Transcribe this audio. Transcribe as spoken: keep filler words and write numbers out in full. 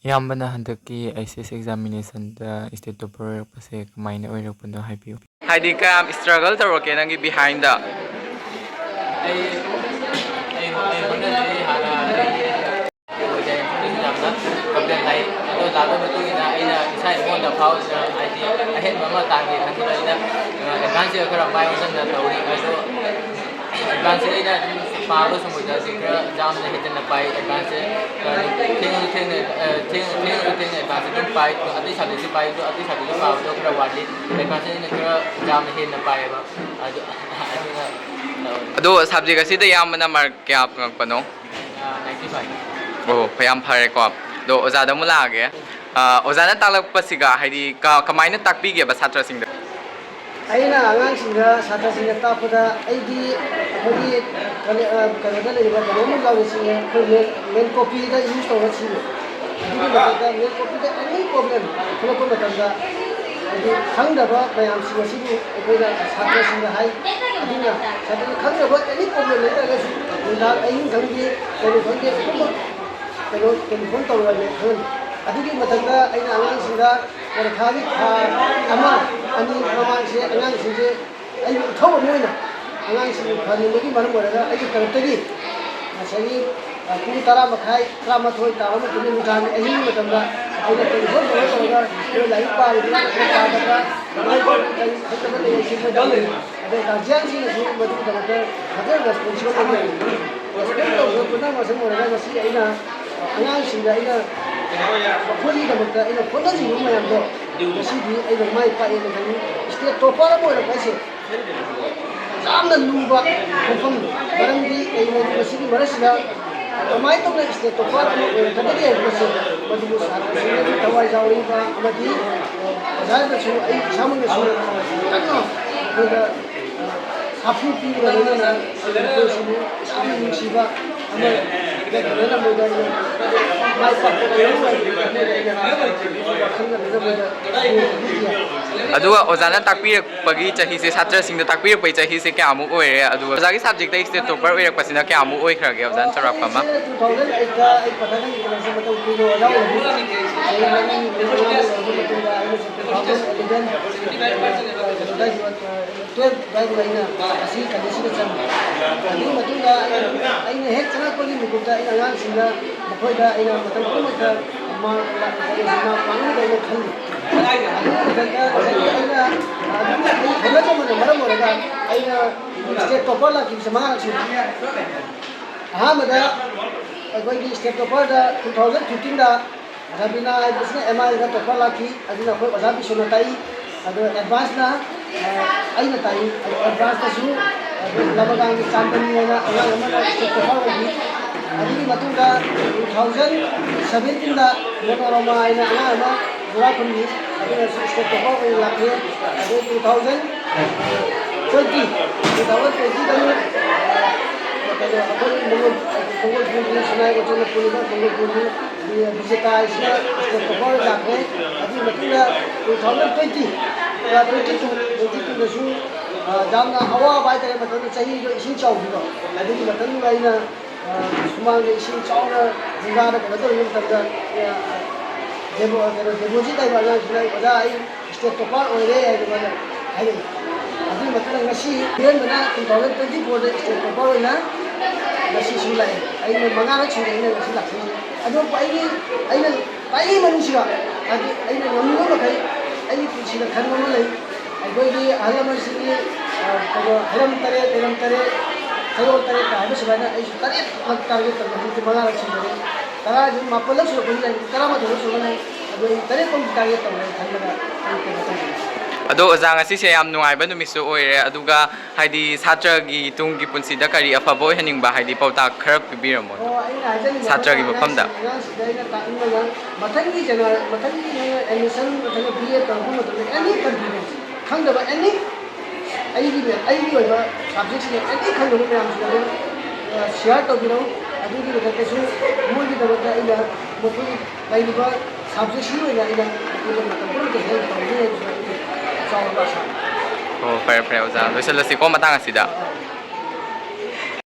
ꯏꯌꯥꯝꯕꯅ ꯍꯟꯗꯛꯀꯤ ꯑꯩꯆ ꯑꯦꯁ ꯑꯦꯛꯖꯥꯃꯤꯅꯦꯁꯟꯗ state topper ꯑꯣꯏꯔꯛꯄꯁꯦ ꯀꯃꯥꯏꯅ ꯑꯣꯏꯔꯛꯄꯅꯣ ꯍꯥꯏꯕꯤꯌꯨ꯫ ꯍꯥꯏꯗꯤ ꯀꯌꯥꯝ ꯁ꯭ꯇ꯭ꯔꯒꯜ ꯇꯧꯔꯛꯀꯦ ꯅꯪꯒꯤ ꯕꯤꯍꯥꯏꯟꯗ? ꯑꯩ ꯑꯩ ꯑꯩ ꯍꯣꯠꯅꯖꯔꯤ ꯍꯥꯟꯅ ꯑꯣꯏꯖꯩ꯫ ꯑꯗꯨꯁꯨ ꯌꯥꯝꯅ ꯀꯝꯄ꯭ꯂꯦꯟ ꯂꯥꯛꯏ꯫ ꯑꯗꯣ ꯂꯥꯛꯄꯒꯤ ꯃꯇꯨꯡ ꯏꯟꯅ ꯑꯩꯅ ꯏꯁꯥ ꯏꯉꯣꯟꯗ ꯐꯥꯎꯗꯨꯅ ꯍꯥꯏꯗꯤ ꯑꯍꯦꯟꯕ ꯑꯃ ꯇꯥꯟꯒꯦ ꯈꯟꯗꯨꯅ ꯑꯩꯅ ꯑꯦꯗꯚꯥꯟꯁꯁꯦ ꯈꯔ ꯃꯥꯏ ꯑꯣꯟꯁꯤꯟꯅ ꯇꯧꯔꯤ꯫ ꯑꯗꯣ ꯑꯦꯗꯚꯥꯟꯁꯁꯦ ꯑꯩꯅ ꯑꯗꯨꯝ ꯄꯥꯕ ꯁꯨꯝ ꯑꯣꯏꯖꯔꯁꯤ ꯈꯔ ꯌꯥꯝꯅ ꯍꯦꯟꯖꯟꯅ ꯄꯥꯏ꯫ ꯑꯦꯗꯚꯥꯟꯁꯁꯦ ꯊꯦꯡꯉꯁꯨ ꯊꯦꯡꯅ ꯊꯦꯡꯉꯁꯨ ꯊꯦꯡꯅ ꯑꯦꯗꯚꯥꯟꯁꯁꯦ ꯑꯗꯨꯝ ꯄꯥꯏ꯫ ꯑꯗꯣ ꯑꯇꯩ ꯁꯕꯖꯦꯛꯁꯨ ꯄꯥꯏ꯫ ꯑꯗꯣ ꯑꯇꯩ ꯁꯕꯖꯦꯛꯁꯨ ꯄꯥꯕꯗꯣ ꯈꯔ ꯋꯥꯠꯂꯤ꯫ ꯑꯦꯗꯚꯥꯟꯁꯁꯦ ꯑꯩꯅ ꯈꯔ ꯌꯥꯝꯅ ꯍꯦꯟꯅ ꯄꯥꯏꯌꯦꯕ꯫ ꯑꯗꯨ ꯑꯗꯨꯅ ꯇꯧꯔꯦ꯫ ꯑꯗꯣ ꯁꯕꯖꯦꯛ ꯑꯁꯤꯗ ꯏꯌꯥꯝꯕꯅ ꯃꯥꯔꯛ ꯀꯌꯥ ꯐꯪꯉꯛꯄꯅꯣ? Ninety five. ꯑꯣ, ꯌꯥꯝ ꯐꯔꯦꯀꯣ꯫ ꯑꯗꯣ ꯑꯣꯖꯥꯗ ꯑꯃꯨꯛ ꯂꯥꯛꯑꯒꯦ꯫ ꯑ, ꯑꯣꯖꯥꯅ ꯇꯥꯛꯂꯛꯄꯁꯤꯒ ꯍꯥꯏꯗꯤ ꯀ-, ꯀꯃꯥꯏꯅ ꯇꯥꯛꯄꯤꯒꯦꯕ ꯁꯥꯇ꯭ꯔꯁꯤꯡꯗ? ꯑꯩꯅ ꯑꯉꯥꯡꯁꯤꯡꯗ, ꯁꯥꯇ꯭ꯔꯁꯤꯡꯗ ꯇꯥꯛꯄꯗ ꯑꯩꯗꯤ ꯑꯩꯈꯣꯏꯒꯤ ꯀꯂꯦ-, ꯑ, ꯀꯩꯅꯣꯗ ꯂꯩꯔꯤꯕ ꯀꯩꯅꯣꯝ ꯌꯥꯎꯔꯤꯁꯤ ꯑꯩꯈꯣꯏ ꯃꯦꯟ, ꯃꯦꯟ ꯀꯣꯄꯤꯗ ꯌꯨꯁ ꯇꯧꯔ ꯁꯤꯖꯤꯟꯅꯩ꯫ ꯑꯗꯨꯒꯤ ꯃꯊꯛꯇ ꯃꯦꯟ ꯀꯣꯄꯤꯗ ꯑꯦꯅꯤ ꯄ꯭ꯔꯣꯕ꯭ꯂꯦꯝ ꯊꯣꯛꯂꯛꯄ ꯃꯇꯝꯗ ꯍꯥꯏꯗꯤ ꯈꯪꯗꯕ ꯃꯌꯥꯝꯁꯤꯡ ꯑꯁꯤꯕꯨ ꯑꯩꯈꯣꯏꯅ ꯁꯥꯇ꯭ꯔꯁꯤꯡꯗ ꯍꯥꯏ꯫ ꯑꯗꯨꯅ ꯁꯥꯇ꯭ꯔꯅ ꯈꯪꯗꯕ ꯑꯦꯅꯤ ꯄ꯭ꯔꯣꯕ꯭ꯂꯦꯝ ꯂꯩꯇꯥꯔꯒꯁꯨ ꯅꯨꯡꯗꯥꯡ ꯑꯍꯤꯡ ꯈꯪꯗꯦ, ꯀꯩꯅꯣ ꯈꯪꯗꯦ, ꯑꯗꯨꯝꯃꯛ ꯀꯩꯅꯣ ꯇꯦꯂꯤꯐꯣꯟ ꯇꯧꯔꯒ ꯈꯪꯍꯟꯕ꯫ ꯑꯗꯨꯒꯤ ꯃꯊꯛꯇ ꯑꯩꯅ ꯑꯉꯥꯡꯁꯤꯡꯗ ꯄꯔꯤꯈꯥꯒꯤ ꯊꯥ ꯑꯃ ꯑꯅꯤ ꯃꯃꯥꯡꯁꯦ ꯑꯉꯥꯡꯁꯤꯡꯁꯦ ꯑꯩꯒꯤ ꯏꯊꯧ ꯑꯃ ꯑꯣꯏꯅ ꯑꯉꯥꯡꯁꯤꯡ ꯐꯍꯟꯅꯤꯡꯕꯒꯤ ꯃꯔꯝ ꯑꯣꯏꯔꯒ ꯑꯩꯒꯤ ꯇꯔꯞꯇꯒꯤ ꯉꯁꯥꯏꯒꯤ, ꯑ, ꯄꯨꯡ ꯇꯔꯥ ꯃꯈꯥꯏ, ꯇꯔꯥꯃꯥꯊꯣꯏ ꯇꯥꯕ ꯃꯇꯝꯗ, ꯅꯨꯡꯗꯥꯡꯒꯤ ꯑꯍꯤꯡꯒꯤ ꯃꯇꯝꯗ ꯑꯩꯅ ꯇꯦꯂꯤꯐꯣꯟ ꯇꯧꯔ ꯇꯧꯔꯒ ꯃꯣꯏ ꯂꯥꯏꯔꯤꯛ ꯄꯥꯔꯤꯕ꯭ꯔꯥ ꯅꯠꯇ꯭ꯔꯒ ꯄꯥꯗꯕ꯭ꯔꯥ, ꯀꯃꯥꯏꯅ ꯇꯧꯔꯤ, ꯀꯔꯤ ꯈꯪꯗꯕ ꯂꯩ ꯍꯥꯏꯁꯤ ꯃꯣꯏꯗ ꯍꯪꯉꯤ꯫ ꯑꯗꯩ ꯒꯥꯔꯖꯤꯌꯥꯟꯁꯤꯡꯅꯁꯨ ꯃꯗꯨꯒꯤꯗꯃꯛꯇ ꯐꯖꯅ ꯔꯦꯁꯄꯣꯟꯁꯤꯕꯜ ꯑꯣꯏꯅ ꯂꯩ꯫ ꯔꯦꯁꯄꯣꯟ ꯇꯧꯕꯗ ꯃꯔꯝ ꯑꯣꯏꯔꯒ ꯉꯁꯤ ꯑꯩꯅ ꯑꯉꯥꯡꯁꯤꯡꯗ ꯑꯩꯅ ꯃꯈꯣꯏꯒꯤꯗꯃꯛꯇ ꯑꯩꯅ ꯍꯣꯠꯅꯖꯤꯕ ꯃꯌꯥꯝꯗꯣ ꯉꯁꯤꯗꯤ ꯑꯩꯅ ꯃꯥꯏ ꯄꯥꯛꯑꯦꯅ ꯈꯜꯂꯤ꯫ ꯁ꯭ꯇꯦꯠ ꯇꯣꯞꯄꯔ ꯑꯃ ꯑꯣꯏꯔꯛꯄ ꯍꯥꯏꯁꯦ ꯌꯥꯝꯅ ꯂꯨꯕ ꯈꯣꯡꯐꯝꯅꯤ꯫ ꯃꯔꯝꯗꯤ ꯀꯩꯒꯤꯅꯣ ꯍꯥꯏꯗꯤ ꯃꯁꯤꯒꯤ ꯃꯔꯛꯁꯤꯗ ꯀꯃꯥꯏꯅ ꯇꯧꯅ ꯁ꯭ꯇꯦꯠ ꯇꯣꯞꯄꯔ ꯑꯃ ꯑꯣꯏꯔꯛꯀꯗꯒꯦ ꯍꯥꯏꯕꯁꯦ ꯃꯗꯨꯕꯨ ꯁꯥꯇ꯭ꯔꯁꯤꯡꯅꯁꯨ ꯊꯋꯥꯏ ꯌꯥꯎꯔꯤꯕ ꯑꯃꯗꯤ ꯑꯣꯖꯥꯗꯁꯨ ꯑꯩ ꯏꯁꯥꯃꯛꯅꯁꯨ ꯀꯟꯅ ꯑꯩꯈꯣꯏꯗ ꯁꯥꯐꯨ ꯄꯤꯕꯒ ꯂꯣꯏꯅꯅ ꯃꯈꯣꯏꯁꯤꯕꯨ ꯌꯥꯝꯅ ꯅꯨꯡꯁꯤꯕ ꯑꯃ ꯂꯩꯈꯤꯗꯅ ꯃꯣꯏꯗ ꯑꯩꯅ ꯃꯥꯏ ꯄꯥꯛꯄ ꯑꯣꯏꯔꯣ ꯍꯥꯏꯕꯒꯤ ꯊꯃꯣꯏꯗ ꯑꯩꯅ ꯋꯥꯈꯜ ꯑꯗꯨꯗ ꯃꯣꯏꯗ ꯄꯤꯈꯤ꯫ ꯑꯗꯨꯒ ꯑꯣꯖꯥꯅ ꯇꯥꯛꯄꯤꯔꯛꯄꯒꯤ ꯆꯍꯤꯁꯦ, ꯁꯥꯇ꯭ꯔꯁꯤꯡꯗ ꯇꯥꯛꯄꯤꯔꯛꯄꯒꯤ ꯆꯍꯤꯁꯦ ꯀꯌꯥꯃꯨꯛ ꯑꯣꯏꯔꯦ? ꯑꯗꯨꯒ ꯑꯣꯖꯥꯒꯤ ꯁꯕꯖꯦꯛꯇ ꯁ꯭ꯇꯦꯠ ꯇꯣꯞꯄꯔ ꯑꯣꯏꯔꯛꯄꯁꯤꯅ ꯀꯌꯥꯃꯨꯛ ꯑꯣꯏꯈ꯭ꯔꯒꯦ, ꯑꯣꯖꯥꯅ ꯆꯥꯎꯔꯥꯛꯄ ꯑꯃ? ꯑꯩꯁꯦ ꯇꯨ ꯊꯥꯎꯖꯟ ꯑꯩꯠꯇ ꯑꯩ ꯄ꯭ꯔꯊꯥꯅꯒꯤ ꯀꯩꯅꯣꯁꯦ ꯃꯇꯧ ꯑꯣꯖꯥ ꯑꯣꯏꯔꯝꯃꯤ꯫ ꯆꯍꯤ ꯃꯔꯤ, ꯃꯉꯥ ꯑꯣꯏꯔꯕ ꯃꯇꯨꯡꯗ ꯑꯩꯅ two thousand eleven, twelve ꯑꯗꯨꯋꯥꯏꯗ ꯑꯩꯅ ꯑꯁꯤ ꯀꯟꯗꯤꯁꯟꯗ ꯆꯪꯉꯤ꯫ ꯑꯗꯨꯒꯤ ꯃꯇꯨꯡꯗ ꯑꯩꯅ ꯍꯦꯛ ꯆꯪꯉꯛꯄꯒꯤ ꯃꯤꯀꯨꯞꯇ ꯑꯩꯅ ꯑꯉꯥꯡꯁꯤꯡꯗ, ꯃꯈꯣꯏꯗ ꯑꯩꯅ ꯃꯇꯝ ꯄꯨꯝꯅꯃꯛꯇ ꯃꯥ ꯃꯥ ꯄꯥꯡꯒꯗꯕ ꯈꯜꯂꯤ꯫ ꯑꯗꯨꯒꯤ ꯃꯊꯛꯇ ꯉꯁꯥꯏꯒꯤ ꯑꯩꯅ ꯑꯗꯨꯝ ꯑꯩ ꯍꯩꯅꯖꯕꯅ ꯃꯔꯝ ꯑꯣꯏꯔꯒ ꯑꯩꯅ state topper ꯂꯥꯛꯈꯤꯕꯁꯦ ꯃꯉꯥꯔꯛ ꯁꯨꯔꯦ꯫ ꯑꯍꯥꯟꯕꯗ ꯑꯩꯈꯣꯏꯒꯤ state topperꯗ two thousand fifteenꯗ ꯔꯕꯤꯅꯥ ꯍꯥꯏꯕꯁꯤꯅ M I ꯗ topper ꯂꯥꯛꯈꯤ꯫ ꯑꯗꯨꯅ ꯑꯩꯈꯣꯏ ꯑꯣꯖꯥ ꯕꯤꯁ꯭ꯋꯅ ꯇꯥꯛꯏ꯫ ꯑꯗꯣ advanceꯅ, ꯑ, ꯑꯩꯅ ꯇꯥꯛꯏ꯫ ꯑꯗꯣ advanceꯇꯁꯨ, ꯑ, ꯂꯃꯒꯥꯡꯒꯤ ꯆꯥꯟꯗꯅꯤ ꯍꯥꯏꯅ ꯑꯉꯥꯡ ꯑꯃꯅ state topper ꯑꯣꯏꯈꯤ꯫ ꯑꯗꯨꯒꯤ ꯃꯇꯨꯡꯗ two thousand seventeenꯗ ꯃꯣꯅꯣꯔꯃꯥ ꯍꯥꯏꯅ ꯑꯉꯥꯡ ꯑꯃ ꯖꯨꯔꯥꯈꯨꯟꯒꯤ, ꯑꯗꯨꯅꯁꯨ state topper ꯑꯣꯏꯅ ꯂꯥꯛꯈꯤ꯫ ꯑꯗꯨ two thousand twenty, two thousand twentyꯗꯅ, ꯑ, ꯀꯩꯅꯣ, ꯑꯩꯈꯣꯏ ꯃꯪꯒꯣꯜ, ꯃꯪꯒꯣꯜꯄꯨꯔꯒꯤ ꯁꯅꯥꯏ ꯀꯣꯆꯟꯅ ꯄꯨꯔꯤꯕ ꯃꯪꯒꯣꯜꯄꯨꯔꯒꯤ ꯕꯤ-, ꯕꯤꯖꯦꯇꯥ ꯍꯥꯏꯁꯤꯅ state topper ꯂꯥꯛꯈ꯭ꯔꯦ꯫ ꯑꯗꯨꯒꯤ ꯃꯇꯨꯡꯗ two thousand twenty, twenty two, twenty twoꯗꯁꯨ, ꯑ, ꯌꯥꯝꯅ ꯑꯋꯥꯕ ꯍꯥꯏꯇꯥꯔꯦ, ꯃꯇꯝꯗꯨꯗ ꯆꯍꯤꯗꯣ ꯏꯁꯤꯡ ꯆꯥꯎꯈꯤꯕ꯫ ꯑꯗꯨꯒꯤ ꯃꯇꯝꯗꯨꯗ ꯑꯩꯅ, ꯑ, ꯁꯨꯃꯥꯡꯗ ꯏꯁꯤꯡ ꯆꯥꯎꯅ ꯖꯤꯡꯒꯥꯗ ꯀꯩꯅꯣ ꯇꯧꯔꯤꯉꯩ ꯃꯇꯝꯗ, ꯑ, ꯗꯦꯕꯣ-, ꯀꯩꯅꯣ, ꯗꯦꯕꯣꯖꯤꯠ ꯍꯥꯏꯕ ꯑꯉꯥꯡꯁꯤꯅ, "ꯑꯣꯖꯥ, ꯑꯩ state topper ꯑꯣꯏꯔꯦ" ꯍꯥꯏꯗꯅ ꯃꯥꯅ ꯍꯥꯏꯔꯛꯏ꯫ ꯑꯗꯨꯒꯤ ꯃꯇꯨꯡꯗ ꯉꯁꯤ ꯑꯍꯦꯟꯕꯅ two thousand twenty fourꯗ state topper ꯑꯣꯏꯅ ꯉꯁꯤꯁꯨ ꯂꯥꯛꯑꯦ꯫ ꯑꯩꯅ ꯃꯉꯥꯔꯛ ꯁꯨꯔꯦ ꯑꯩꯅ ꯉꯁꯤ ꯂꯥꯛꯆꯩꯁꯦ꯫ ꯑꯗꯣ ꯑꯩꯒꯤ, ꯑꯩꯅ ꯈ꯭ꯋꯥꯏꯗꯒꯤ ꯃꯅꯨꯡꯁꯤꯕ, ꯍꯥꯏꯗꯤ ꯑꯩꯅ ꯉꯝꯅꯤꯡꯕ ꯃꯈꯩ ꯑꯩꯒꯤ ꯄꯨꯟꯁꯤꯗ ꯈꯟꯕ ꯑꯃ ꯂꯩ꯫ ꯑꯩꯈꯣꯏꯒꯤ ꯑꯍꯜ ꯂꯃꯟꯁꯤꯡꯒꯤ, ꯑ, ꯀꯩꯅꯣ, ꯍꯩꯔꯝ ꯇꯔꯦꯠ, ꯂꯩꯔꯝ ꯇꯔꯦꯠ, ꯁꯌꯣꯜ ꯇꯔꯦꯠꯀ ꯍꯥꯏꯕ ꯁꯨꯃꯥꯏꯅ ꯑꯩꯁꯨ ꯇꯔꯦꯠꯃꯛ target ꯇꯧꯖꯩ꯫ ꯍꯧꯖꯤꯛꯇꯤ ꯃꯉꯥꯔꯛ ꯁꯨꯖꯔꯦ꯫ ꯇꯔꯥꯁꯤ ꯃꯥꯄꯜꯂꯛ ꯁꯨꯔꯛꯄꯁꯤꯗ ꯑꯩ ꯇꯔꯥꯃꯥꯊꯣꯏꯔꯛ ꯁꯨꯔꯒ ꯂꯩ꯫ ꯑꯗꯨ ꯑꯩ ꯇꯔꯦꯠ ꯐꯥꯎ target ꯇꯧꯔꯦ ꯈꯟꯕꯗ ꯑꯩ ꯀꯩꯅꯣ ꯇꯧꯖꯩ꯫ ꯑꯗꯣ ꯑꯣꯖꯥ, ꯉꯁꯤꯁꯦ ꯌꯥꯝ ꯅꯨꯡꯉꯥꯏꯕ ꯅꯨꯃꯤꯠꯁꯨ ꯑꯣꯏꯔꯦ, ꯑꯗꯨꯒ ꯍꯥꯏꯗꯤ ꯁꯥꯇ꯭ꯔꯒꯤ ꯇꯨꯡꯒꯤ ꯄꯨꯟꯁꯤꯗ ꯀꯔꯤ ꯑꯐꯕ ꯑꯣꯏꯍꯟꯅꯤꯡꯕ, ꯍꯥꯏꯗꯤ ꯄꯥꯎꯇꯥꯛ ꯈꯔ ꯄꯤꯕꯤꯔꯝꯃꯣ ꯑꯣ, ꯑꯩꯅ ꯍꯥꯏꯖꯅꯤꯡꯕ ꯁꯥꯇ꯭ꯔꯒꯤ ꯑꯃꯅ ꯃꯐꯝꯗ꯫ ꯑꯉꯥꯡꯁꯤꯡ, ꯑꯉꯥꯡꯁꯤꯡꯗ ꯑꯩꯅ ꯇꯥꯛꯅꯤꯡꯕꯅ ꯃꯊꯪꯒꯤ ꯖꯦꯅꯔꯦ-, ꯃꯊꯪꯒꯤ ꯅꯪꯅ admission, ꯃꯊꯪꯒꯤ B A ꯇꯧꯔꯛꯄ ꯃꯇꯝꯗ any confidence, ꯈꯪꯗꯕ any ꯑꯩꯒꯤ, ꯑꯩꯒꯤ ꯑꯣꯏꯕ subjectꯁꯤꯡ any ꯈꯪꯗꯕ ꯃꯌꯥꯝꯁꯤꯡ ꯑꯗꯨ, ꯑ, share ꯇꯧꯕꯤꯔꯛꯎ꯫ ꯑꯗꯨꯒꯤ ꯃꯊꯛꯇꯁꯨ ꯃꯣꯏꯒꯤꯗꯃꯛꯇ ꯑꯩꯅ ꯃꯈꯣꯏ ꯂꯩꯔꯤꯕ subjectꯁꯤꯒꯤ ꯑꯣꯏꯅ ꯑꯩꯅ ꯃꯈꯣꯏꯗ ꯃꯇꯝ ꯄꯨꯝꯅꯃꯛꯇ help ꯇꯧꯒꯅꯤ ꯍꯥꯏꯕꯁꯤꯅ ꯑꯩꯒꯤ ꯆꯥꯎꯔꯕ ꯑꯁꯥꯅꯤ꯫ ꯑꯣ, ꯐꯔꯦ, ꯐꯔꯦ, ꯑꯣꯖꯥ꯫ ꯂꯣꯏꯁꯤꯜꯂꯁꯤꯀꯣ ꯃꯇꯥꯡ ꯑꯁꯤꯗ꯫